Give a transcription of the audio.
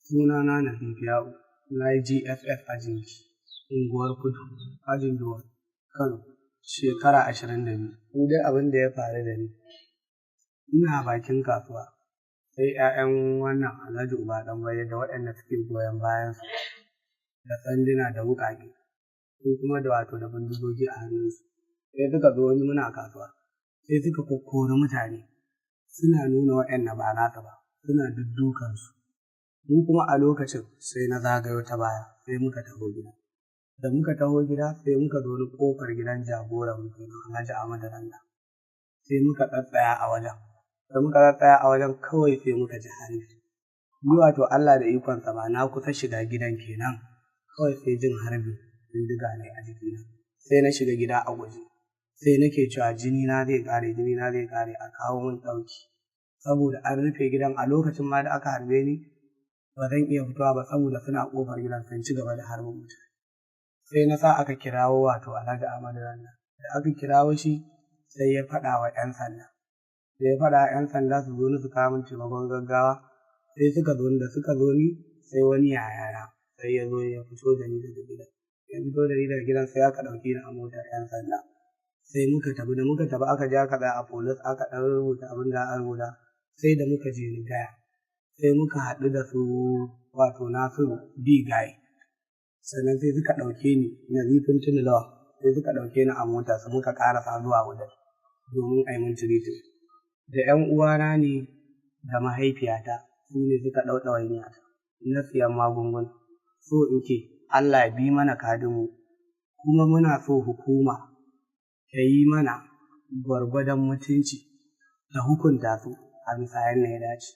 Sunana Nazifi Ya'u, na yi GFF a Jinki, unguwar Kudu, ajin Duwar, Kano, shekara 22. Ni dai abin da ya faru da ni, ina bakin kasuwa, sai 'ya'yan wannan Alhaji Uba Ɗanbaye da waɗanda suke goyon bayansu da sanduna da wuƙaƙe, ko kuma da wato da bindigogi a hannunsu. Sai suka zo wani muna kasuwa, sai suka kokkori mutane, suna nuna waɗanda ba nasu ba, suna duddukansu. Mu kuma a lokacin sai na zagayo ta baya, sai muka taho gida. Da muka taho gida sai muka zo ni ƙofar gidan jagoran mu kenan Alhaji Ahmadu Randa. Sai muka tsatstsaya a wajen. Da muka tsatstsaya a wajen kawai sai muka ji harbi. Ni wato Allah da ikonsa ba na kusa shiga gidan kenan. Kawai sai jin harbin bindiga ne a jikina. Sai na shiga gida a guje. Sai nake cewa jini na zai ƙare, jini na zai ƙare a kawo mun ɗauki. Saboda an rufe gidan a lokacin ma da aka harbe ni ba zan iya fitowa ba saboda suna ƙofar gidan sun ci gaba da harbin mutane. Sai na sa aka kirawo wato Alhaji Ahmadu Randa. Da aka kirawo shi sai ya faɗa wa 'yan sanda. Da ya faɗa wa 'yan sanda su zo ni su kawo min taimakon gaggawa. Sai suka zo ni da suka zo ni sai wani yayana sai ya zo ya fito da ni daga gidan. Ya fito da ni daga gidan sai aka ɗauke ni a motar 'yan sanda. Sai muka tafi da muka tafi aka je aka tsaya a police aka ɗan rubuta abin da aka rubuta. Sai da muka je ni gaya. Sai muka haɗu da su wato Nasiru B Guy. Sannan sai suka ɗauke ni Nazifin Tunilawa sai suka ɗauke ni a mota su muka ƙarasa zuwa wajen domin a yi min treatment. Da 'yan uwana ne da mahaifiyata su ne suka ɗau ɗawainiyata na siyan magunguna. So in ce Allah ya bi mana kadinmu kuma muna so hukuma ta yi mana gwargwadon mutunci ta hukunta su a bisa yadda ya dace.